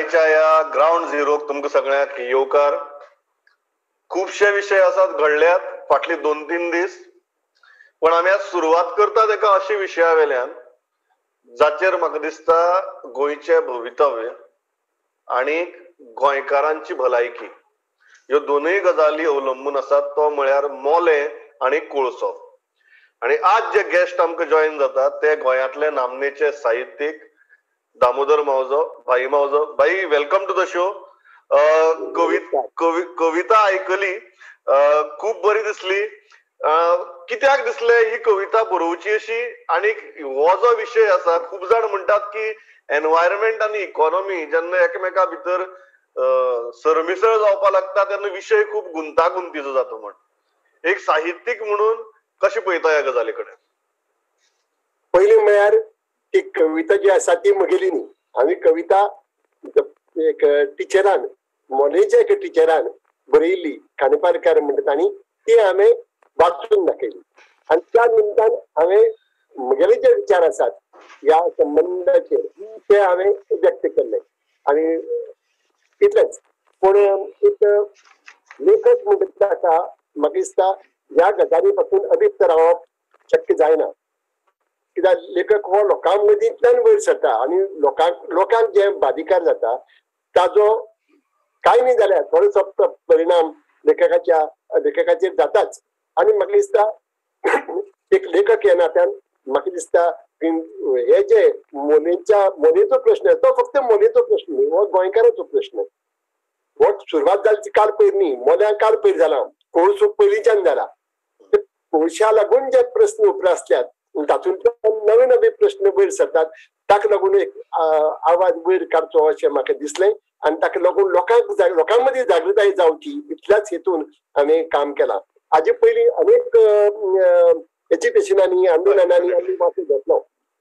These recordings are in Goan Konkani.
सकाळीच्या ह्या ग्रावंड झिरोक तुमकां सगळ्यांक येवकार. खुबशे विशय आसात घडल्यात फाटले 2-3 दीस, पण आमी आज सुरवात करतात एका अशी विशया वेल्यान जाचेर म्हाका दिसता गोंयचें भवितव्य आनी गोंयकारांची भलायकी ह्यो दोनूय गजाली अवलंबून आसात. तो म्हळ्यार मोलें आनी कोळसो. आनी आज जे गेस्ट आमकां जॉईन जातात ते गोंयांतले नामनेचे साहित्यीक दामोदर मावजो, भाई मावजो. भाई, welcome to the show. कविता आयकली, खूब बरी दिसली. कित्याक दिसले ही कविता बरोवची अशी? आनी हो जो विशय आसा, खूब जाण म्हणटात की एनवायरमेंट आनी इकॉनॉमी जेन्ना एकमेका भितर सरमिसळ जावपाक लागता तेन्ना विशय खूब गुंतागुंतीचो जाता. म्हण एक साहित्यीक म्हणून कशें पळयता ह्या गजाली कडेन? पयलीं म्हळ्यार ती कविता जी आसा ती म्हगेली न्ही. हांवें कविता एक टिचरान, मोलेच्या एका टिचरान बरयल्ली, काणेपारकार म्हणटा तांणी, ती हांवें वाचून दाखयली. आनी त्या निमतान हांवें म्हगेले जे विचार आसात ह्या संबंदाचेर ते हांवें व्यक्त केल्ले. आनी इतलेंच. पूण एक लेखक म्हणटा ताका म्हाका दिसता ह्या गजाली पासून अलिप्त रावप शक्य जायना. कित्याक लेखक हो लोकां मदींतल्यान वयर सरता आनी लोकांक जे बाधिकार जाता ताजो कांय न्ही जाल्यार थोडोसो परिणाम लेखकाचेर जाताच. आनी म्हाका दिसता एक लेखक ह्या नात्यान म्हाका दिसता हे जे मोलेचो प्रश्न, तो फक्त मोलेचो प्रश्न न्ही, हो गोंयकाराचो प्रश्न. हो सुरवात जाली काल पयर न्ही, मोल्यां काल पयर जाला, कोळसो पयलींच्यान जाला. कोळशा लागून जे प्रस्न उप्रासल्यात तातूंतल्यान नवे नवे प्रस्न वयर सरतात, ताका लागून एक आवाज वयर काडचो अशें म्हाका दिसलें. आनी ताका लागून लोकां मदीं जागृताय जावची इतल्याच हेतून हांवें काम केलां. हाजे पयलीं अनेक एज्युकेशनांनी, आंदोलनांनी आमी वांटो घेतलो,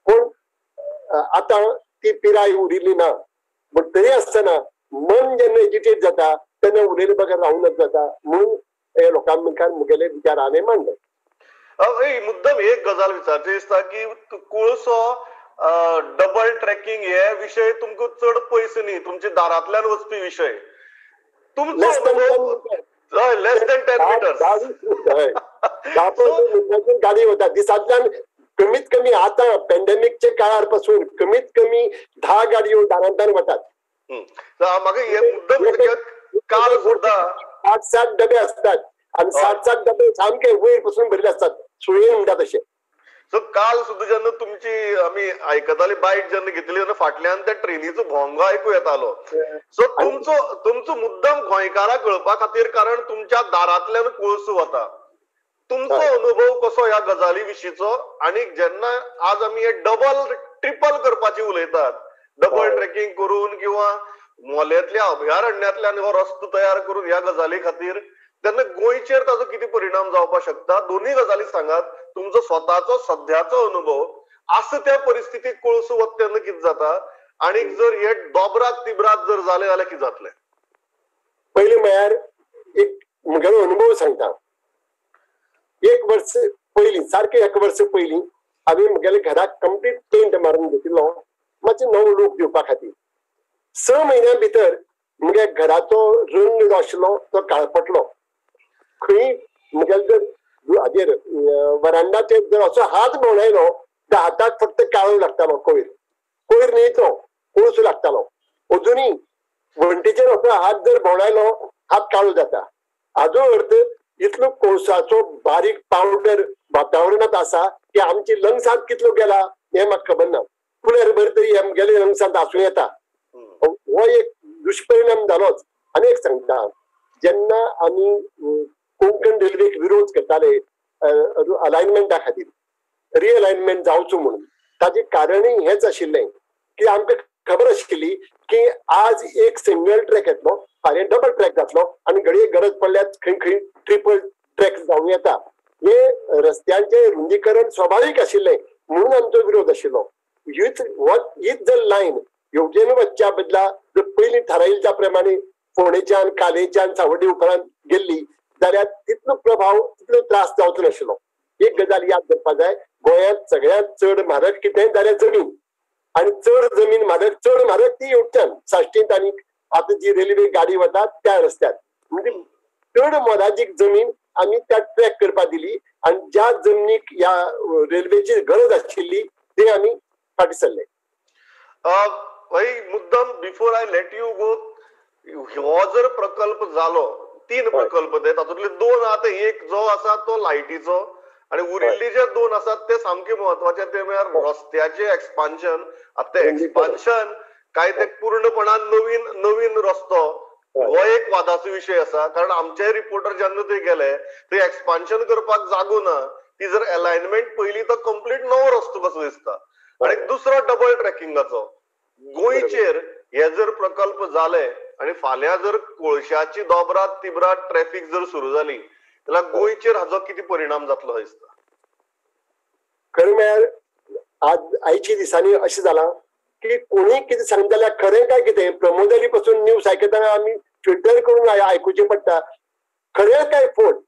पूण आतां ती पिराय उरिल्ली ना. पूण तरी आसतना मन जेन्ना एज्युकेट जाता तेन्ना उलयले बगर रावूनच जाता, म्हणून हे लोकां मुखार म्हगेले विचार हांवें मांडले. मुद्दम एक गजाल विचारची दिसता की कोळसो डबल ट्रॅकिंग हे विशय तुमकां चड पयस न्ही, तुमच्या दारांतल्यान वचपी विशय. तुमचो लेस दॅन 10 मिटर्स गाडी वता दिसांतल्यान कमीत कमी. आतां पॅन्डेमिकच्या काळार पासून कमीत कमी 10 गाडयो दारांतल्यान वतात. म्हाका हे मुद्दम काल सुद्दां 8-7 डबे असतात आणि 7-7 डबे सामके वयर पासून भरले असतात, सुळेन म्हणटा तशे. सो काल सुद्दां जेन्ना तुमची आमी आयकताली बायट जेन्ना घेतली तेन्ना फाटल्यान त्या ट्रेनीचो भोंगो आयकू येतालो. सो तुमचो मुद्दम गोंयकाराक कळपा खातीर, कारण तुमच्या दारांतल्यान कोळसो वता, तुमचो अनुभव कसो ह्या गजाली विशींचो? आनी जेन्ना आज आमी हे डबल ट्रिपल करपाची उलयतात, डबल ट्रेकिंग करून किंवा मोल्यांतल्या अभयारण्यांतल्यान हो रस्तो तयार करून ह्या गजाली खातीर, तेन्ना गोंयचेर ताजो कितें परिणाम जावपाक शकता? दोनूय गजाली सांगात, तुमचो स्वताचो सध्याचो अनुभव आसा त्या परिस्थितीक कोळसो वता तेन्ना कितें जाता, आनी जर हे दोबरात तिबरात जर जाले जाल्यार कितें जातलें? पयलीं म्हळ्यार एक म्हगेलो अनुभव सांगता. एक वर्स पयलीं, सारकें एक वर्स पयलीं हांवें म्हगेल्या घराक कंप्लीट पेंट मारून घेतिल्लो, मातशें नवो लूक दिवपा खातीर. 6 म्हयन्यां भितर म्हगेल्या घराचो रंग जो आशिल्लो तो काळपटलो. खंय म्हगेले जर हाजेर वरांडाचेर जर असो हात भोंवडायलो त्या हाताक फक्त काळो लागतालो, कोयर कोयर न्ही तो कोळसो लागतालो. अजुनूय वण्टीचेर असो हात जर भोंवडायलो हात काळो जाता. हाजो अर्थ इतलो कोळसाचो बारीक पावडर वातावरणांत आसा की आमची लंग्सांत कितलो गेला हें म्हाका खबर ना. कुलेर भर तरी म्हगेले लंग्सांत आसूं येता. हो एक दुश्परिणाम जालोच. आनी एक सांगता, जेन्ना आमी कोंकण रेल्वेक विरोध करताले अलायनमेंटा खातीर, रिअलायनमेंट जावचो म्हणून, ताजें कारणूय हेंच आशिल्लें की आमकां खबर आशिल्ली की आज एक सिंगल ट्रॅक येतलो, फाल्यां डबल ट्रॅक जातलो आनी घडये गरज पडल्यार खंय खंय ट्रिपल ट्रॅक जावं येता. हे रस्त्यांचें रुंदीकरण स्वाभावीक आशिल्लें म्हणून आमचो विरोध आशिल्लो. हीच जर लायन येवजणे वचच्या बदला जर पयलीं थारायिल्ल्या त्या प्रमाणे फोंडेच्यान, कालेच्यान, सावड्डे उपरांत गेल्ली जाल्यार तितलो प्रभाव, तितलो त्रास जावचो नाशिल्लो. एक गजाल याद दवरपाक जाय, गोंयांत सगळ्यांत चड म्हारग कितेंय जाल्यार जमीन. आनी चड जमीन म्हारग, चड म्हारग ती येवच्यान साश्टींत आनी आतां जी रेल्वे गाडी वता त्या रस्त्यार, म्हणजे चड मोलादीक जमीन आमी त्या ट्रॅक करपाक दिली आनी ज्या जमनीक ह्या रेल्वेची गरज आशिल्ली ते आमी फाटीं सरले. भाई मुद्दम before I let you go, हो जर प्रकल्प जालो, 3 प्रकल्प ते तातूंतले 2 आतां, एक जो आसा तो लायटीचो आनी उरिल्ले जे 2 आसात ते सामके म्हत्वाचे, ते म्हळ्यार रस्त्याचे एक्सपान्शन. आतां ते एक्सपान्शन काय ते पूर्णपणान नवीन नवीन रस्तो, हो एक वादाचो विशय आसा. कारण आमचे रिपोर्टर जेन्ना ते गेले ते एक्सपान्शन करपाक जागो ना, ती जर अलायनमेंट पयली तर कंप्लीट नवो रस्तो कसो दिसता. आनी दुसरो डबल ट्रॅकिंगाचो, गोंयचेर हे जर प्रकल्प जाले आनी फाल्यां जर कोळशाची दोबरात तिबरात ट्रॅफिक जर सुरू जाली जाल्यार गोंयचेर हाजो कितें परिणाम जातलो दिसता? खरें म्हळ्यार आज आयच्या दिसांनी अशें जालां की कोणीय कितें सांगता जाल्यार खरें काय कितें, प्रमोदली पासून न्यूज आयकतना आमी फिल्टर करून आयकुचें पडटा. खरें काय फोट,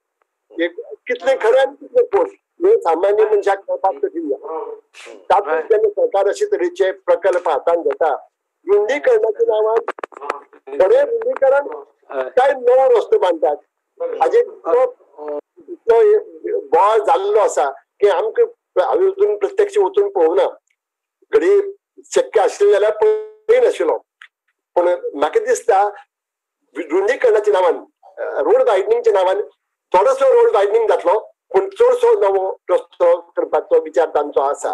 कितलें खरें आनी कितलें फोट हे सामान्य मनशाक कळपाक कठीण जाला. तातूंत जेन्ना सरकार अशे तरेचे प्रकल्प हातांत घेता, रुंदीकरणाच्या नांवान खरें रुंदीकरण काय नवो रस्तो बांदतात, हाजेर इतलो बोवाळ जाल्लो आसा की आमकां हांवें वचून प्रत्यक्ष वचून पळोवना, घडये शक्य आशिल्लें जाल्यार पळय नाशिल्लो. पूण म्हाका दिसता रुंदीकरणाच्या नांवान, रोड वायडनिंगच्या नांवान थोडोसो रोड वायडनिंग जातलो, पूण चडसो नवो रस्तो करपाचो विचार तांचो आसा.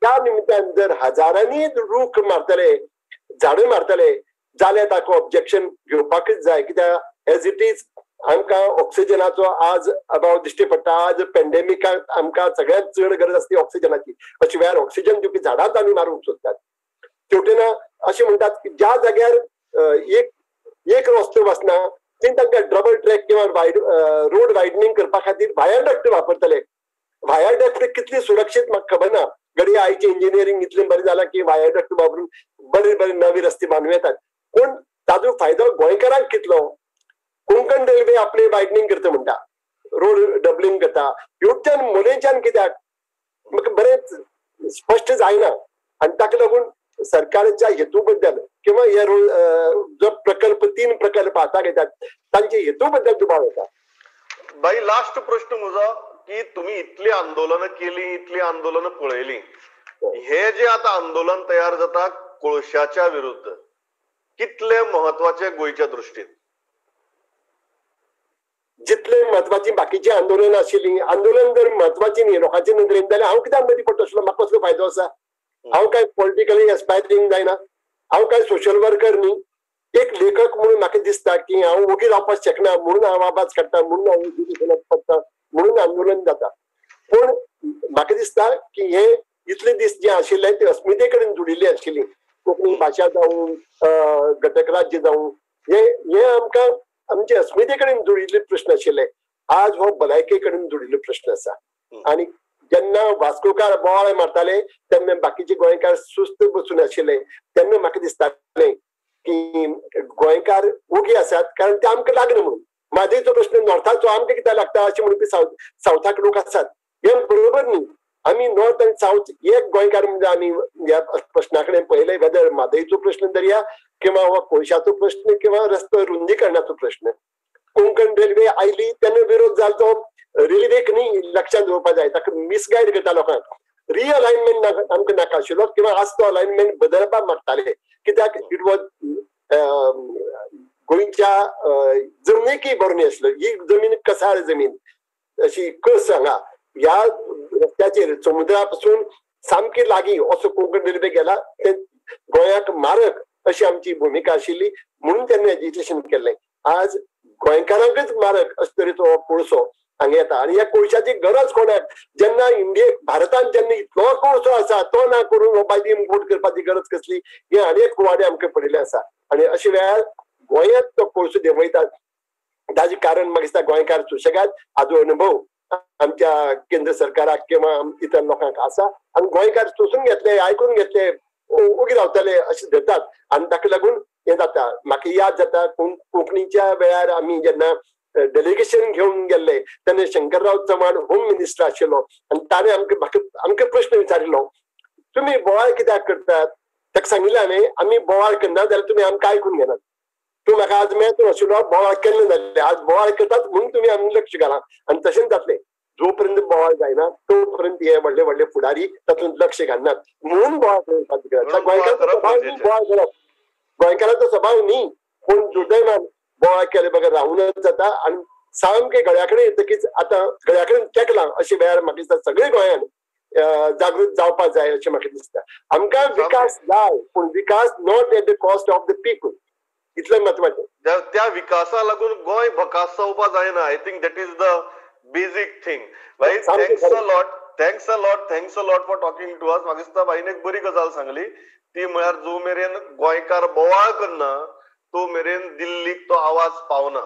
त्या निमित्तान जर हजारांनी रूख मारतले, झाडां मारतले जाल्यार ताका ऑब्जेक्शन घेवपाकच जाय. कित्याक एज it is आमकां ऑक्सिजनाचो आज अभाव दिश्टी पडटा. आज पेंडेमिकाक आमकां सगळ्यांत चड गरज आसता ऑक्सिजनाची. अशे वेळार ऑक्सिजन दिवपी झाडांच आमी मारूंक सोदतात. तेवटेन अशें म्हणटात की ज्या जाग्यार एक रस्तो वचना थंय तांकां डबल ट्रॅक किंवा रोड वायडनींग करपा खातीर व्हायाडक्ट वापरतले. व्हायाडक्ट कितली सुरक्षीत म्हाका खबर ना. घडये आयचें इंजिनियरींग इतलें बरें जालां की व्हायाडक्ट वापरून बरे बरे नवे रस्ते बांदूं येतात, पूण ताजो फायदो गोंयकारांक कितलो? कोंकण रेल्वे आपले वायडनींग करता म्हणटा, रोड डबलिंग करता, हेवटेच्यान मोलेच्यान कित्याक म्हाका बरेंच स्पश्ट जायना. आनी ताका लागून सरकाराच्या हेतू बद्दल किंवा हे रोड जो प्रकल्प, 3 प्रकल्प हाताक घेतात तांचे हेतू बद्दल दुबाव येता. बाई लास्ट प्रश्न म्हजो की तुम्ही इतली आंदोलनां केली, इतली आंदोलनां पळयली, हे जे आता आंदोलन तयार जाता कोळशाच्या विरुद्ध, कितले महत्वाचे गोंयच्या दृष्टीन? जितले म्हत्वाची बाकीची आंदोलन आशिल्ली, आंदोलन जर म्हत्वाची न्ही लोकांचे नदरेन जाल्यार हांव कित्याक मदीं पडटलो आसलो? म्हाका कसलो फायदो आसा? हांव काय पॉलिटिकली एस्पायरींग जायना, हांव काय सोशल वर्कर न्ही. एक लेखक म्हणून म्हाका दिसता की हांव ओगी रावपाक शकना, म्हणून हांव आवाज काडटा, म्हणून हांव एज्युकेशनाक पडटा, म्हणून आंदोलन जाता. पूण म्हाका दिसता की हे इतले दीस जे आशिल्ले ते अस्मिते कडेन जुडिल्ले आशिल्ली, कोंकणी भाशा जावं, घटक राज्य जावं, हे आमकां आमचे अस्मिते कडेन जुडिल्ले प्रश्न आशिल्ले. आज हो भलायके कडेन जुडिल्लो प्रश्न आसा. आनी जेन्ना वास्कोकार बोवाळ मारताले तेन्ना बाकीचे गोंयकार सुस्त बसून आशिल्ले, तेन्ना म्हाका दिसतालें की गोंयकार ओगी आसात कारण ते आमकां लागना म्हणून. म्हादयचो प्रश्न नॉर्थाचो आमकां कित्याक लागता अशें म्हणपी सावथाक लोक आसात, हें बरोबर न्ही. आमी नॉर्थ आनी सावथ एक गोंयकार म्हणजे आमी ह्या प्रश्ना कडेन पळयलें, वेदर म्हादयचो प्रश्न धरया किंवा हो कोळशाचो प्रश्न किंवा रस्तो रुंदीकरणाचो प्रश्न. कोंकण रेल्वे आयली तेन्ना विरोध जालो तो रेल्वेक न्ही, लक्षांत दवरपाक जाय, ताका मिसगायड करता लोकांक. रिअलायनमेंट आमकां नाका आशिल्लो किंवा आज तो अलायनमेंट बदलपाक मागताले, कित्याक it was गोंयच्या जमनीकय बरो न्ही आसलो. ही जमीन कसाळ जमीन, अशी कस हांगा ह्या रस्त्याचेर समुद्रा पासून सामकी लागीं असो कोंकण रेल्वे गेला, ते गोंयाक मारक अशी आमची भुमिका आशिल्ली, म्हणून त्यांनी एजिटेशन केल्लें. आज गोंयकारांकच मारक अशे तरेचो हो कोळसो हांगा येता. आनी ह्या कोळशाची गरज कोणाक? जेन्ना इंडियेक, भारतान जेन्ना इतलो कोळसो आसा तो ना करून हो बायदी इम्पोर्ट करपाची गरज कसली? हे आनी एक कुवाडें आमकां पडिल्लें आसा. आनी अशे वेळार गोंयांत तो कोळसो देंवयतात, ताजें कारण म्हाका दिसता गोंयकार सुशेगाद हाजो अनुभव आमच्या केंद्र सरकाराक किंवा इतर लोकांक आसा. आनी गोंयकार सोसून घेतले, आयकून घेतले, ओगी रावतले अशें धरतात आनी ताका लागून हें जाता. म्हाका याद जाता कोंकणीच्या वेळार आमी जेन्ना डेलिगेशन घेवन गेल्ले तेन्ना शंकरराव चव्हाण होम मिनिस्टर आशिल्लो आनी ताणें आमकां आमकां प्रश्न विचारिल्लो, तुमी बोवाळ कित्याक करतात? ताका सांगिल्लें हांवें, आमी बोवाळ करना जाल्यार तुमी आमकां आयकून घेनात. तूं म्हाका आज मेळटलो आशिल्लो, बोवाळ केन्ना जाल्ले, आज बोवाळ करतात म्हणून तुमी आमी लक्ष घाला. आनी तशेंच जातलें, जो पर्यंत बोवाळ जायना तो पर्यंत हे व्हडले व्हडले फुडारी तातूंत लक्ष घालनात म्हणून बोवाळ करपाक. गोंयकारांचो स्वभाव न्ही बोवाळ करप, गोंयकारांचो स्वभाव न्ही, पूण दुर्दैवान बोवाळ केले बगर रावूनच जाता. आनी सामकें गळ्या कडेन येतकीच आतां गळ्या कडेन तेंकलां अशे वेळार म्हाका दिसता सगळे गोंयान जागृत जावपाक जाय अशें म्हाका दिसता. आमकां विकास जाय, पूण विकास not at the cost of the people, इतलें म्हत्वाचें. त्या विकासा लागून गोंय भकास जावपा जायना. I think that is the basic thing. भाई thanks a lot, thanks a lot, thanks a lot for talking to us. म्हाका दिसता भाईन एक बरी गजाल सांगली, ती म्हळ्यार जो मेरेन गोंयकार बोवाळ करना तो मेरेन दिल्लीक तो आवाज पावना.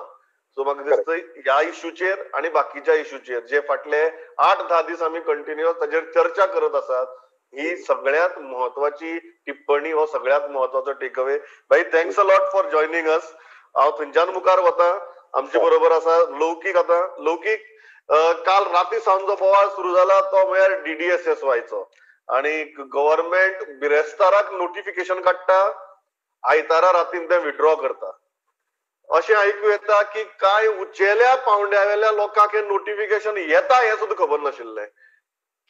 सो म्हाका दिसता ह्या इशूचेर आनी बाकीच्या इशूचेर जे फाटले 8-10 दीस आमी कंटिन्युअस ताजेर चर्चा करत आसात, ही सगळ्यात म्हत्वाची टिप्पणी, हो सगळ्यात म्हत्वाचो टेक अवे. भाई thanks a lot for joining us. हांव थंयच्यान मुखार वता, आमचे बरोबर आसा लौकीक. आतां लौकीक, काल राती सावन जो बोवाळ सुरू जाला तो म्हळ्यार DDSSYचो, आनी गव्हर्मेंट बिरेस्ताराक नोटिफिकेशन काडटा, आयतारा रातीन ते विड्रॉ करता. अशें आयकू येता की कांय उचेल्या पावंड्या वेल्या लोकांक हें नोटिफिकेशन येता हें सुद्दां खबर नाशिल्लें.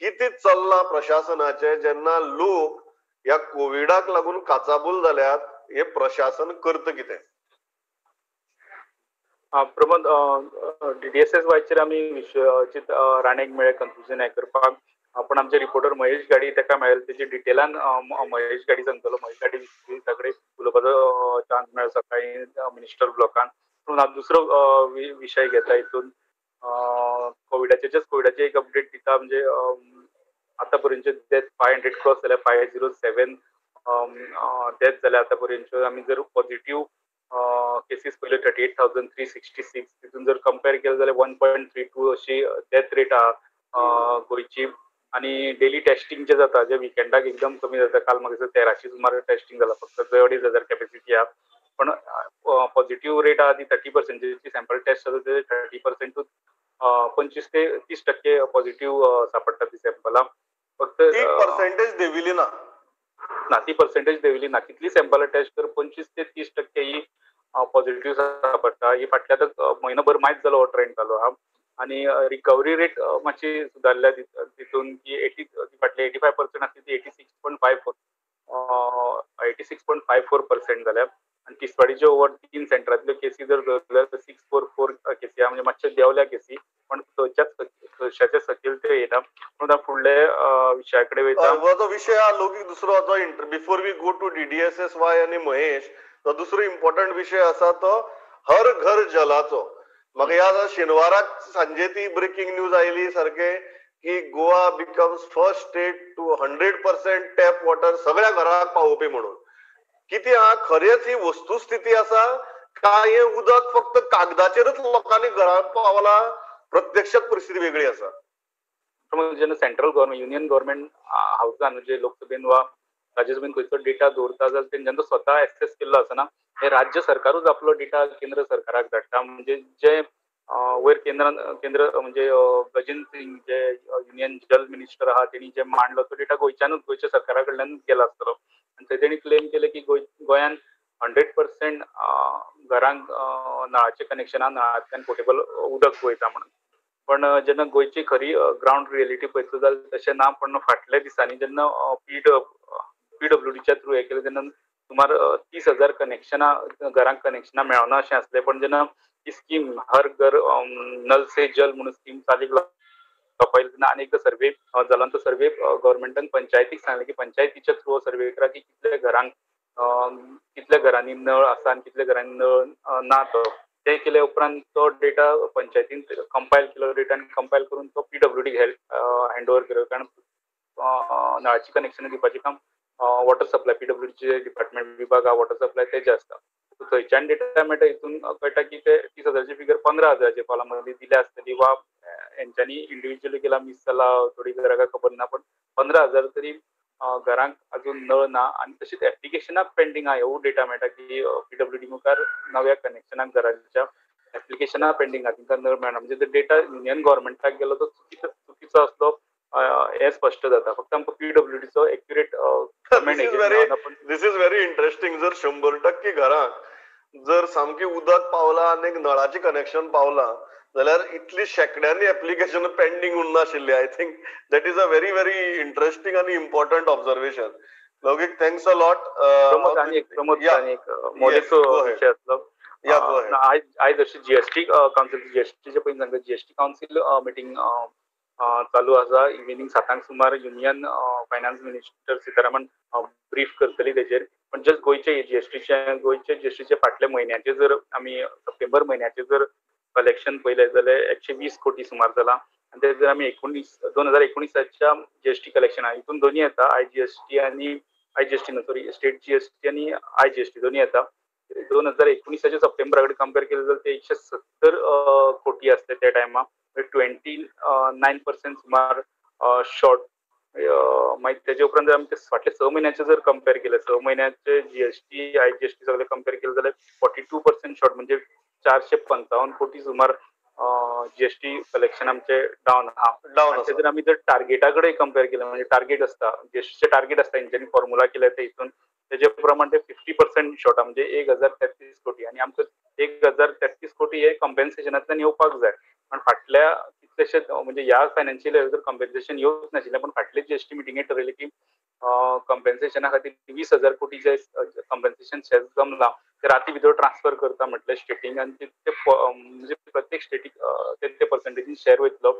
कितें चल्लां प्रशासनाचें जेन्ना लोक ह्या कोविडाक लागून काचाबूल जाल्यात, हें प्रशासन करता कितें? प्रमोद, DDSSYचेर आमी विश्वजीत राणेक मेळ्ळे कन्फ्युजन हें करपाक, पूण आमचे रिपोर्टर महेश गाडी ताका मेळ्ळे, तेजे डिटेलान महेश गाडी सांगतलो. महेश गाडी विश्वजिता कडेन उलोवपाचो चान्स मेळ्ळो सकाळीं मिनिस्टर ब्लॉकान. पूण हांव दुसरो विशय घेता हितून, कोविडाचे, जस्ट कोविडाचे एक अपडेट दिता. म्हणजे आतां पर्यंतचे डेथ 500 क्रॉस जाल्या, 507 डेथ जाल्या आतां पर्यंतच्यो. आमी जर पॉझिटिव्ह केसीस पयल्यो 38,366, तितून जर कंपेर केलें जाल्यार 1.32 अशी डेथ रेट आहा गोंयची. आनी डेली टेस्टिंग जे जाता, जे विकेंडाक एकदम कमी जाता, काल म्हाका दिसता 1300 सुमार टेस्टिंग जाला, फक्त 2,500 कॅपेसिटी आहा. पण पॉझिटिव्ह रेट आहा ती 30%ची सॅम्पल टेस्ट जाता ते 30%ूच 25 ते 30% पॉझिटिव्ह सापडटा ती सॅम्पलां. फक्त पर्सेंटेज देंविली ना, ना ती पर्सेंटेज देंवली ना. कितली सॅम्पलां टेस्ट कर 25 ते 30% ही पॉझिटिव्ह सापडटा. ही फाटल्या आतां म्हयनोभर मायज जालो हो ट्रेंड चालू आहा. आनी रिकवरी रेट मातशी सुदारल्या तितून की 80, फाटले 85% आसली ती 86.54, 86.54% जाल्या. आनी तिसवाडीच्यो ओवर 3 सेंटरांतल्यो केसी जर धरल्यो जाल्यार 644 केसी आहा, म्हणजे मातशे देंवल्या केसी, पण 600च्या सकयल ते येना. पूण आतां फुडले विशया कडेन वयता. जो विशय आहा लौकीक दुसरो जो before we go to DDSSY आनी महेश, तो दुसरो इम्पॉर्टंट विशय आसा तो हर घर जलाचो. म्हाका याद आसा शेनवाराक सांजे ती ब्रेकिंग न्यूज आयली सारके की Goa becomes first state to 100% tap water सगळ्या घराक पावोवपी म्हणून. कितें आहा खरेंच ही वस्तुस्थिती आसा काय हें उदक फक्त कागदाचेरच लोकांनी घरांत पावला, प्रत्यक्षात परिस्थिती वेगळी आसा? जेन्ना सेंट्रल गव्हर्मेंट, युनियन गव्हर्मेंट हावसान म्हणजे लोकसभेन वा राज्यसभेन खंयचो डेटा दवरता जाल्यार तेंच्यांनी तो स्वता एक्सेस केल्लो आसना. हे राज्य सरकारूच आपलो डेटा केंद्र सरकाराक धाडटा. म्हणजे जे वयर केंद्रान, केंद्र म्हणजे गजेंद्र सिंग जे युनियन जल मिनिस्टर आहा तेणी जे मांडलो तो डेटा गोंयच्यानूच, गोंयच्या सरकारा कडल्यानूच गेला आसतलो. आनी थंय तेणी क्लेम केलें की गोंयान 100% घरांक नळाचें कनेक्शन आहा, नळांतल्यान पोर्टेबल उदक वयता म्हणून. पण जेन्ना गोंयची खरी ग्रावंड रियलिटी पळयतलो जाल्यार तशें ना. पण फाटल्या दिसांनी जेन्ना PWDच्या थ्रू हें केलें तेन्ना सुमार 30,000 कनेक्शनां, घरांक कनेक्शनां मेळना अशें आसलें. पण जेन्ना ही स्कीम हर घर नल से जल म्हणून स्कीम चालीक लावपा येयली तेन्ना आनी एकदां सर्वे जालो. तो सर्वे गव्हर्मेंटान पंचायतीक सांगलें की पंचायतीच्या थ्रू सर्वे करा की कितल्या घरांक, कितल्या घरांनी नळ आसा आनी कितल्या घरांनी नळ ना. तो ते केल्या उपरांत तो डेटा पंचायतीन कंपायल केलो डेटा आनी कंपायल करून तो PWD hand over केलो. कारण नळाची कनेक्शनां दिवपाचें काम वॉटर सप्लाय PWDचे डिपार्टमेंट विभाग आहा वॉटर सप्लाय तेजे आसता. थंयच्यान डेटा मेळटा. हितून कळटा की ते 30,000ची फिगर 15,000चे कोला मदीं दिल्या आसतली वा हेंच्यांनी इंडिविज्युअली केला, मीस जाला, थोडी घरां खबर ना, पण 15,000 तरी घरांक अजून नळ ना. आनी तशीच एप्लिकेशनां पेंडींग आहा. ह्यो डेटा मेळटा की PWD मुखार नव्या कनेक्शनाक घरांच्या एप्लिकेशनां पेंडींग आहा, तांकां नळ मेळना. म्हणजे तो डेटा युनियन गव्हर्मेंटाक गेलो तो चुकीचो आसलो हें स्पश्ट जाता. फक्त आमकां पीडब्ल्यूडीचो accurate this is very interesting. जर 100% घरांक जर सामकी उदक पावला आनी नळाचें कनेक्शन पावला जाल्यार इतली शेंकड्यांनी एप्लिकेशन पेंडींग उरनाशिल्ली. I think that is a very very interesting आनी important observation. Loukik, thanks a lot. Pramod, आनी एक प्रमोद आनी एक मोलीचो विशय आसलो. आयज अशी जीएसटी कावन्सील, जीएसटीचे पयलीं सांगता, जीएसटी कावन्सील मिटींग चालू आसा. इव्हिनींग 7 सुमार union finance minister Sitharaman brief करतली तेजेर. पण जस्ट गोंयचे जीएसटीचे, गोंयचे जीएसटीचे फाटले म्हयन्याचे जर आमी सप्टेंबर म्हयन्याचे जर कलेक्शन पळयलें जाल्यार 120 कोटी सुमार जाला. आनी ते जर आमी 2019 जीएसटी कलेक्शन हितून दोनी येता, आयजीएसटी आनी आयजीएसटी न्हू सॉरी स्टेट जीएसटी आनी आयजीएसटी दोनी येता. 2019 सप्टेंबरा कडेन कंपेर केलें जाल्यार ते 170 कोटी आसले त्या टायमा, 29% सुमार शॉर्ट. मागीर तेजे उपरांत जर आमी ते फाटले 6 म्हयन्याचे जर कंपेर केले, 6 म्हयन्याचे जीएसटी आयजीएसटी सगळे कंपेर केले जाल्यार 42% शॉर्ट, म्हणजे 455 कोटी सुमार जीएसटी कलेक्शन आमचे डावन आहा. ते जर आमी जर टार्गेटा कडेन कंपेर केलें, म्हणजे टार्गेट आसता जीएसटीचे टार्गेट आसता, तेंच्यांनी फॉर्मुला केले ते हितून तेजे प्रमाण ते 50% शॉर्ट आहा, म्हणजे 1033 कोटी. आनी आमकां 1033 कोटी हे कंपेन्सेशनांतल्यान येवपाक जाय, पण फाटल्या कितलेशे म्हणजे ह्या फायनान्शियल इयर जर कंपेन्सेशन येवच नाशिल्लें, पण फाटले जीएसटी मिटिंगेत ठरयलें की कंपेन्सेशना खातीर 20,000 कोटी जे कंपेन्सेशन शेज जमलां ते राती भितर ट्रान्सफर करता म्हटलें स्टेटींक, आनी ते म्हणजे प्रत्येक स्टेटीक ते पर्संटेजीन शेअर वयतलो.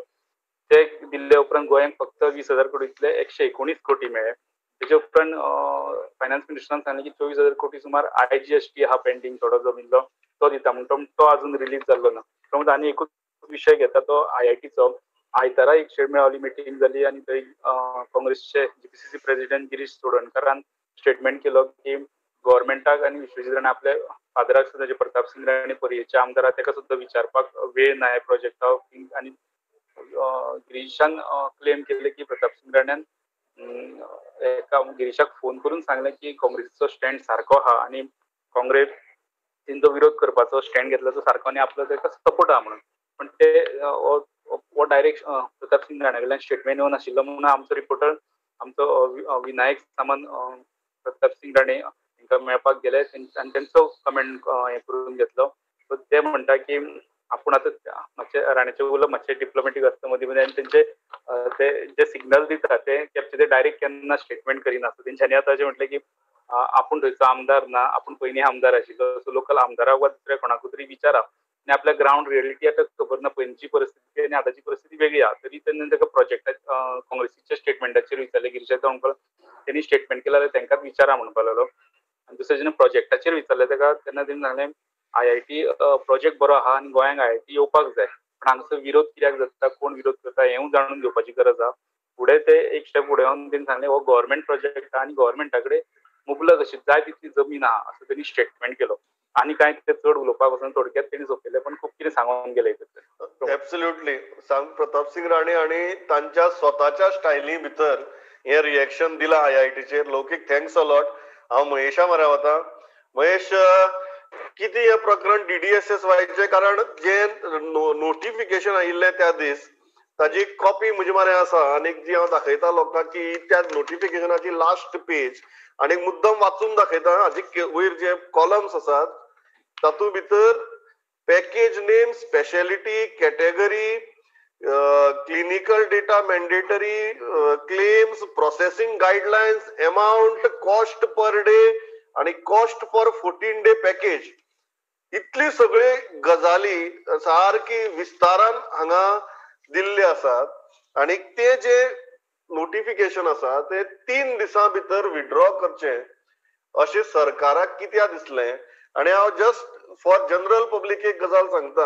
ते दिल्ले उपरांत गोंयांक फक्त 20,000 कोटींतले 119 कोटी मेळ्ळे. तेजे उपरांत फायनान्स मिनिस्टरान सांगलें की 24,000 कोटी सुमार आयजीएसटी आहा पेंडींग थोडो जमिल्लो तो दिता म्हणून, तो अजून रिलीज जाल्लो ना. प्रमोद, आनी एकूच विशय घेता तो आयआयटीचो. आयतारा एक शेडमेळावली मिटींग जाली आनी थंय काँग्रेसचे जीपीसीसी प्रेसिडेंट गिरीश चोडणकारान स्टेटमेंट केलो की गव्हर्मेंटाक आनी विश्वजीत राणे आपल्या फादराक सुद्दां, जे प्रतापसिंग राणे पर्येचे आमदार आहा तेका सुद्दां विचारपाक वेळ ना ह्या प्रोजेक्टा. आनी गिरीशान क्लेम केल्ले की प्रतापसिंग राण्यान एका गिरीशाक फोन करून सांगलें की काँग्रेसीचो स्टँड सारको आहा आनी काँग्रेस तेंचो विरोध करपाचो स्टँड घेतला तो सारको आनी आपलो तेका सपोर्ट आहा म्हणून. पण ते हो डायरेक्ट प्रतापसिंग राण्या कडल्यान स्टेटमेंट येवन आशिल्लो म्हणून आमचो रिपोर्टर आमचो विनायक सामंत प्रतापसिंग राणे हांकां मेळपाक गेले आनी तेंचो कमेंट हें करून घेतलो. सो ते म्हणटा की आपूण आतां मातशें राण्याचें उलोवप मातशें डिप्लोमॅटीक आसता मदीं मदीं, आनी तेंचे ते जे सिग्नल दिता ते कॅप्चर ते डायरेक्ट केन्ना स्टेटमेंट करिना. सो तेंच्यांनी आतां अशें म्हटलें की आपूण थंयचो आमदार ना, आपूण पयलीं आमदार आशिल्लो, सो लोकल आमदाराक वा दुसऱ्या कोणाकूय तरी विचारा. आनी आपल्या ग्रावंड रियलिटी आतां खबर ना, पयलींची परिस्थिती आनी आतांची परिस्थिती वेगळी आहा. तरी तेन्ना ताका प्रोजेक्टा काँग्रेसीच्या स्टेटमेंटाचेर विचारलें, गिरीश म्हणपाक तेणी स्टेटमेंट केला जाल्यार तांकांच विचारा म्हणपाक लागलो. आनी दुसरें जेन्ना प्रोजेक्टाचेर विचारलें ताका तेन्ना तेणी सांगलें आयआयटी प्रोजेक्ट बरो आहा आनी गोंयांक आयआयटी येवपाक जाय, पण हांगासर विरोध कित्याक जाता, कोण विरोध करता हेंवूय जाणून घेवपाची गरज आहा. फुडें ते एक स्टेप फुडें वचून तेणी सांगलें हो गव्हर्मेंट प्रोजेक्ट आहा आनी गव्हर्मेंटा कडेन मुबलक अशी जाय तितली जमीन आहा असो तेणी स्टेटमेंट केलो. आनी कांय ते चड उलोवपाक वचून थोडक्यात तेणी सोंपयलें, पण खूब कितें सांगून गेलें. एब्सोल्युटली. प्रतापसिंग राणे आनी तांच्या स्वताच्या स्टायली भितर हें रिएक्शन दिलां आयआयटीचेर. लौकीक, thanks a lot. हांव महेशा मऱ्या वता. महेश, कितें हें प्रकरण डीडीएसएसवायचें, कारण जे नोटिफिकेशन आयिल्लें त्या दीस ताजी कॉपी म्हजे मऱ्या आसा आनी जी हांव दाखयता लोकांक की त्या नोटिफिकेशनाची लास्ट पेज आनी मुद्दम वाचून दाखयता. हाजी वयर जे कॉलम्स आसात तातूंत भितर package name, speciality, category, clinical data mandatory, claims, processing guidelines, amount, cost per day आनी कॉस्ट फॉर 14 डे पॅकेज, इतली सगळी गजाली सारकी विस्तारान हांगा दिल्ली आसात. आनी ते जे नोटिफिकेशन आसा ते 3 दिसां भितर विड्रॉ करचें अशें सरकाराक कित्याक दिसलें? आनी हांव जस्ट फॉर जनरल पब्लीक एक गजाल सांगता,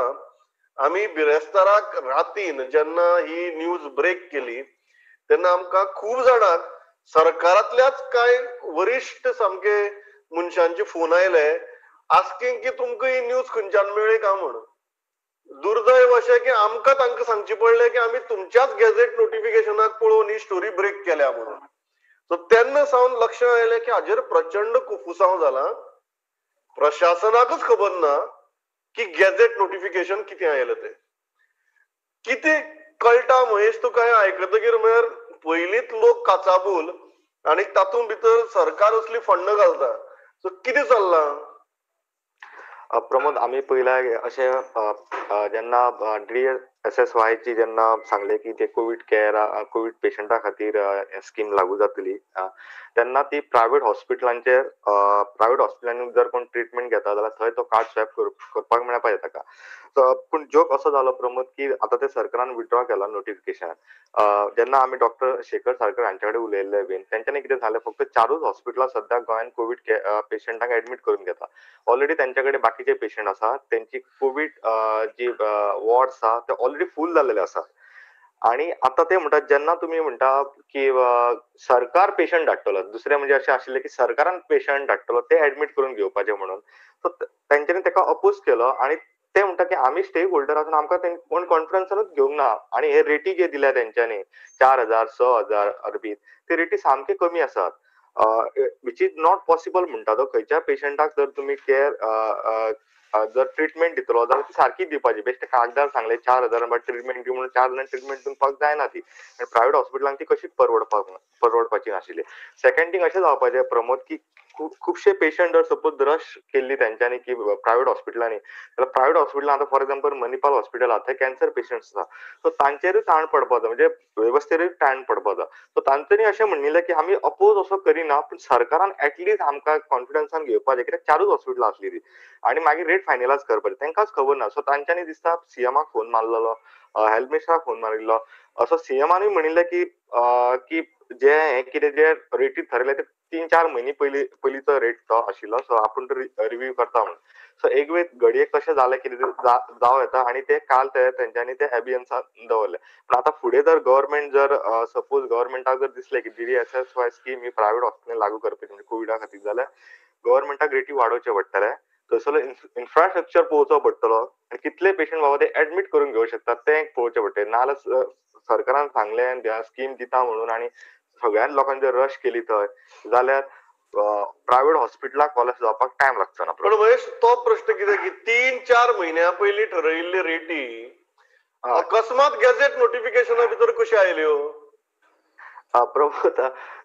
आमी बिरेस्ताराक रातीन जेन्ना ही न्यूज ब्रेक केली तेन्ना आमकां खूब जाणांक सरकारांतल्याच कांय वरिश्ठ सामके मनशांचे फोन आयले आस्किंग की तुमकां ही न्यूज खंयच्यान मेळ्ळी काय म्हूण. दुर्दैव अशें की आमकां तांकां सांगचें पडलें की आमी तुमच्याच गॅझेट नोटिफिकेशनाक पळोवन ही स्टोरी ब्रेक केल्या म्हणून. सो तेन्ना सावन लक्षांत आयलें की हाजेर प्रचंड कुफुसांव जालां, प्रशासनाकच खबर ना की गॅझेट नोटिफिकेशन कितें आयलें तें. कितें कळटा महेश तुका हें आयकतकीर म्हळ्यार पयलींच लोक काचाबूल आनी तातूंत भितर सरकार असली फंड घालता. सो कितें चल्लां? प्रमोद, आमी पयला अशें जेन्ना DDSSY ची जेन्ना सांगले की ते कोवीड केअर कोवीड पेशंटा खातीर स्कीम लागू जातली तेन्ना ती प्रायवेट हॉस्पिटलांचेर प्रायवेट हॉस्पिटलांनी जर कोण ट्रिटमेंट घेता जाल्यार थंय तो कार्ड स्वॅप करपाक मेळपाक ताका. सो पूण जोक असो जालो प्रमोद की आतां ते सरकारान विथड्रॉ केला नोटिफिकेशन. जेन्ना आमी डॉक्टर शेखर साळकर हांचे कडेन उलयल्ले बीन तेंच्यांनी कितें सांगलें, फक्त 4 हॉस्पिटलां सद्याक गोंयांत कोवीड पेशंटांक एडमीट करून घेता. ऑलरेडी तेंच्या कडेन बाकीचे पेशंट आसा, तेंची कोवीड जी वॉर्ड्स आसा ते ऑलरेडी फूल जाल्लेले आसा. आणि आता ते म्हणटात जेन्ना तुमी म्हणटा की सरकार पेशंट धाडटलो, दुसरें म्हणजे अशें आशिल्लें की सरकारान पेशंट धाडटलो ते एडमीट करून घेवपाचे म्हणून, सो तेंच्यांनी ताका अपोज केलो आनी ते म्हणटा की आमी स्टेक होल्डर आसून आमकां कोण कॉन्फरन्सानूच घेवंक ना. आनी हे रेटी जे दिल्या तेंच्यांनी 4,000 6,000 अरबीत, ते रेटी सामके कमी आसात, which is not possible म्हणटा तो. खंयच्या पेशंटाक जर तुमी केअर जर ट्रिटमेंट दितलो जाल्यार ती सारकी दिवपाची. बेश्टे कागदार सांगले 4,000 बट ट्रिटमेंट दी म्हणून 4,000 ट्रिटमेंट दिवपाक जायना ती, आनी प्रायवेट हॉस्पिटलांक ती कशी परवडपाची नाशिल्ली. सेकंड थिंग अशें जावपाचें प्रमोद की खुबशे पेशंट जर सपोज रश केल्ली तेंच्यांनी की प्रायवेट हॉस्पिटलांनी, जाल्यार प्रायवेट हॉस्पिटलां आतां फॉर एग्जाम्पल मणिपाल हॉस्पिटल आहा थंय कॅन्सर पेशंट्स आसा, सो तांचेरूय ताण पडपाचो, म्हणजे वेवस्थेरूय ताण पडपाचो. सो तांच्यांनी अशें म्हणिल्लें की आमी अपोज असो करिना पूण सरकारान एटलिस्ट आमकां कॉन्फिडन्सान घेवपाचें, कित्याक 4 हॉस्पिटलां आसली ती आनी मागीर रेट फायनलायज करपाचें तांकांच खबर ना. सो तांच्यांनी दिसता सीएमाक फोन मारलेलो, हेल्थ मिनिस्टराक फोन मारिल्लो, असो सीएमानूय म्हणिल्लें की की जे हें कितें जे रेटी थरयले ते 3-4 म्हयने पयलींचो रेट तो आशिल्लो, सो आपूण तो रिव्यू करता म्हणून. सो एक वेळ घडयेक तशें जालें कितें जावं येता आनी ते काल ते तेंच्यांनी ते एबियन्सान दवरले. पूण आतां फुडें जर गव्हर्मेंट जर सपोज गव्हर्मेंटाक जर दिसलें की DDSSY scheme ही प्रायवेट हॉस्पिटलान लागू करपाची म्हणजे कोविडा खातीर, जाल्यार गव्हर्मेंटाक रेटी वाडोवचे पडटले, थंयसरलो इन्फ्रास्ट्रक्चर पळोवचो पडटलो आनी कितले पेशंट बाबा ते एडमीट करून घेवंक शकतात तें पळोवचें पडटलें. नाजाल्यार सरकारान सांगलें स्कीम दिता म्हणून आनी सगळ्याच लोकांनी जर रश केली थंय जाल्यार प्रायवेट हॉस्पिटलाक कॉलेज जावपाक टायम लागचो ना. पण महेश तो प्रश्न कितें की 3-4 म्हयन्या पयलीं ठरयिल्ली रेटी अकस्मात गॅझेट नोटिफिकेशना भितर कशी आयल्यो? प्रमोद,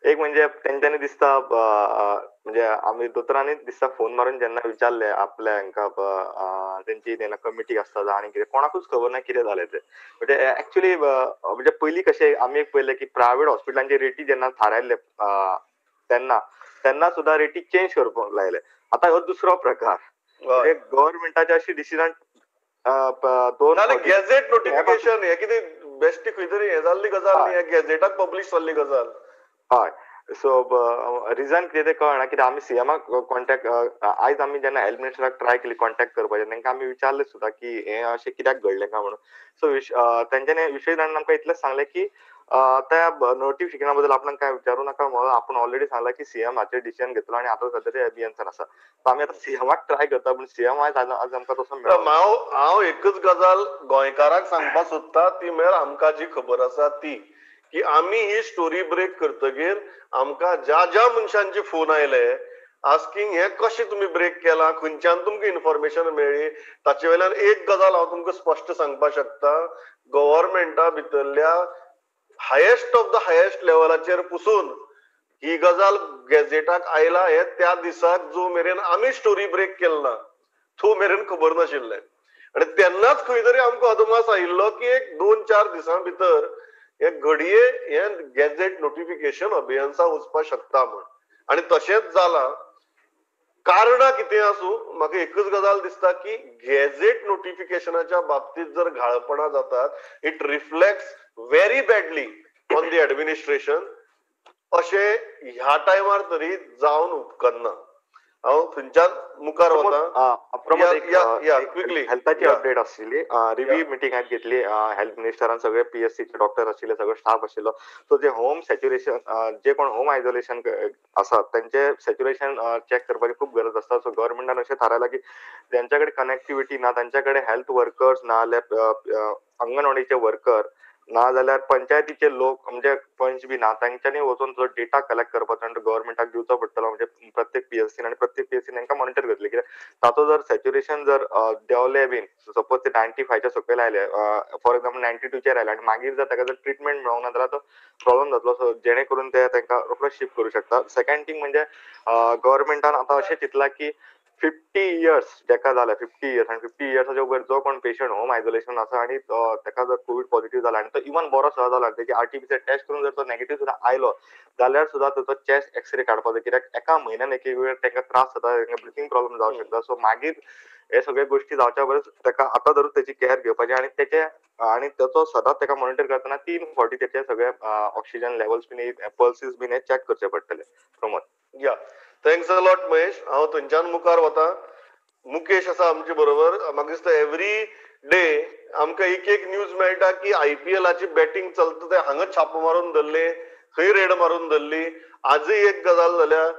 एक म्हणजे तेंच्यांनी दिसता म्हणजे आमी दोतोरांनी दिसता फोन मारून जेन्ना विचारले आपल्या हांकां तेंची तेन्ना कमिटी आसता आनी कितें, कोणाकूच खबर ना कितें जालें तें. म्हणजे एक्चुअली म्हणजे पयलीं कशें आमी एक पळयलें की प्रायवेट हॉस्पिटलांची रेटी जेन्ना थारायल्ले तेन्ना तेन्ना सुद्दां रेटी चेंज करपाक लायले. आतां हो दुसरो प्रकार, म्हणजे गव्हर्मेंटाचे अशी डिसिजन दोन गॅझेट नोटिफिकेशन हे कितें बेश्टी खंय तरी हें जाल्ली गजाल न्ही, गॅझेटाक पब्लीश जाल्ली गजाल. हय, सो रिजन कितें तें कळना, कित्याक आमी सीएमाक कॉन्टेक्ट आयज आमी जेन्ना हेल्थ मिनिस्टराक ट्राय केली कॉन्टेक्ट करपाचें, तांकां आमी विचारलें सुद्दां की हें अशें कित्याक घडलें काय म्हणून. सो तेंच्यांनी विशय जाणान आमकां इतलेंच सांगलें की त्या नोटिफिकेशना बद्दल आपणाक काय विचारू नाका म्हणून आपूण ऑलरेडी सांगलां की सीएम हाचेर डिसिजन घेतलो आनी आतां सद्या ते एबियन्सान आसा. सो आमी आतां सीएमाक ट्राय करता पूण सीएम आयज आज आमकां तसो मेळना. हांव एकच गजाल गोंयकाराक सांगपाक सोदता ती म्हळ्यार आमकां जी खबर आसा ती की आमी ही स्टोरी ब्रेक करतगीर आमकां ज्या ज्या मनशांचे फोन आयले आस्किंग हें कशें तुमी ब्रेक केलां, खंयच्यान तुमकां इन्फॉर्मेशन मेळ्ळी, ताचे वयल्यान एक गजाल हांव तुमकां स्पश्ट सांगपाक शकता, गव्हर्मेंटा भितरल्या हायेस्ट ऑफ the highest लेवलाचेर पुसून ही गजाल गॅझेटाक आयला हे त्या दिसाक जो मेरेन आमी स्टोरी ब्रेक केल ना तो मेरेन खबर नाशिल्लें. आनी तेन्नाच खंय तरी आमकां अदमास आयिल्लो की एक 2-4 दिसां भितर हे घडये हे गॅझेट नोटिफिकेशन अभियन्सा वचपाक शकता म्हण, आनी तशेंच जालां. कारणां कितें आसूं, म्हाका एकच गजाल दिसता की गॅझेट नोटिफिकेशनाच्या बाबतींत जर घाळपणां जातात it reflects very badly on the administration. अशें ह्या टायमार तरी जावन उपकरना. हांव थंयच्यान मुखार वता. हेल्थाची अपडेट आशिल्ली, रिव्यू मिटींग आयज घेतली हेल्थ मिनिस्टरान, सगळे पीएससीचे डॉक्टर आशिल्ले, सगळे स्टाफ आशिल्लो. सो जे होम सॅच्युरेशन, जे कोण होम आयसोलेशन आसात तेंचे सॅच्युरेशन चॅक करपाची खूब गरज आसता. सो गव्हर्मेंटान अशें थारायलां की ज्यांच्या कडेन कनेक्टिविटी ना, तांच्या कडेन हेल्थ वर्कर्स ना जाल्यार अंगणवाडीचे वर्कर ना जाल्यार पंचायतीचे लोक म्हणजे पंच बी ना तांच्यांनी वचून तो डेटा कलेक्ट करपाचो आनी गव्हर्मेंटाक दिवचो पडटलो. म्हणजे प्रत्येक पीएससीन आनी प्रत्येक पीएससीन तांकां मॉनिटर करतले, कित्याक ताचो जर सॅच्युरेशन जर देंवले बीन सपोज ते 95च्या सकयल आयले, फॉर एक्झाम्पल 92चेर आयले आनी मागीर जर ताका जर ट्रिटमेंट मेळोंक ना जाल्यार तो प्रॉब्लम जातलो. सो जेणे करून ते तांकां रोखडो शिफ्ट करूं शकता. सेकंड थींग म्हणजे गव्हर्मेंटान आतां अशें चिंतलां की 50 इयर्स जेका जाला, 50 इयर्स आनी 50 इयर्साच्या वयर जो कोण पेशंट होम आयसोलेशन आसा आनी ताका जर कोवीड पॉझिटिव्ह जाला आनी तो इवन बरो सुद्दां जाला, तेजी आरटीपीसीआर टेस्ट करून जर तो नेगेटिव्ह सुद्दां आयलो जाल्यार सुद्दां ताचो चेस्ट एक्सरे काडपाचो, कित्याक एका म्हयन्यान एक एक वेळ तांकां त्रास जाता, तांकां ब्रिथींग प्रॉब्लम जावंक शकता. सो मागीर हे सगळे गोश्टी जावच्या परस ताका आतां धरून तेची केअर घेवपाची आनी तेचे आनी ताचो सदांच ताका मॉनिटर करतना 3 फावटी तेचे सगळे ऑक्सिजन लेवल्स बीन पल्सीस बीन हे चॅक करचे पडटले. Pramod. Yeah, thanks a lot Mahesh. हांव थंयच्यान मुखार वता. मुकेश आसा आमचे बरोबर. म्हाका दिसता एवरी डे आमकां एक एक न्यूज मेळटा की आयपीएलाची बॅटींग चलता ते हांगा छापो मारून धरले, खंय रेड मारून धरली. आजूय एक गजाल जाल्या.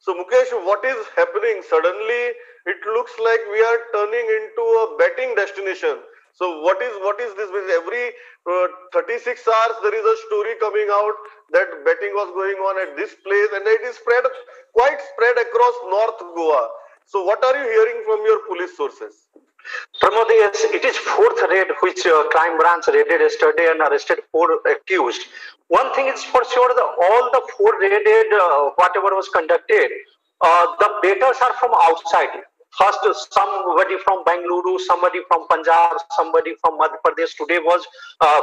So Mukesh, what is happening? Suddenly it looks like we are turning into a betting destination. So what is this? Every 36 hours there is a story coming out that betting was going on at this place, and it is spread, quite spread across North Goa. So what are you hearing from your police sources? Pramod, yes, it is fourth raid which crime branch raided yesterday and arrested 4 accused. One thing is for sure, all the 4 raided, whatever was conducted, the bettors are from outside. First, somebody from Bengaluru, somebody from Punjab, somebody from Madhya Pradesh. Today was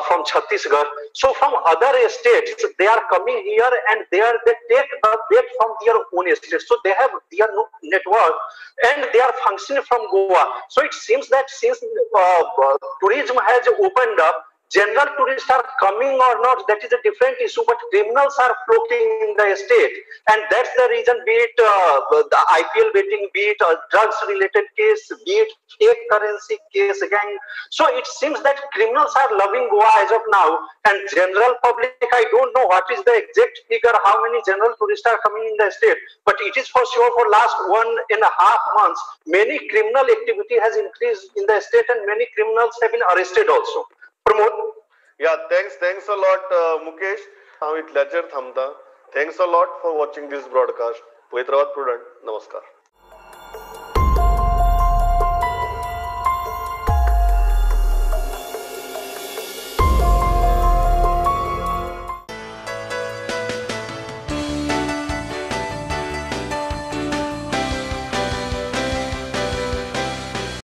from Chhattisgarh. So from other states, they are coming here and they take the bet from their own state. So they have their network and they are functioning from Goa. So it seems that since tourism has opened up, general tourists are coming or not, that is a different issue, but criminals are flocking in the state. And that's the reason, be it the IPL betting, be it a drugs related case, be it fake currency case gang. So it seems that criminals are loving Goa as of now, and general public, I don't know what is the exact figure, how many general tourists are coming in the state, but it is for sure for last 1.5 months, many criminal activity has increased in the state and many criminals have been arrested also. Pramod. Yeah, thanks a lot, Mukesh. हांव इतल्याचेर थांबता. Thanks a lot for watching this broadcast. पळयत रावात प्रुडंट. नमस्कार.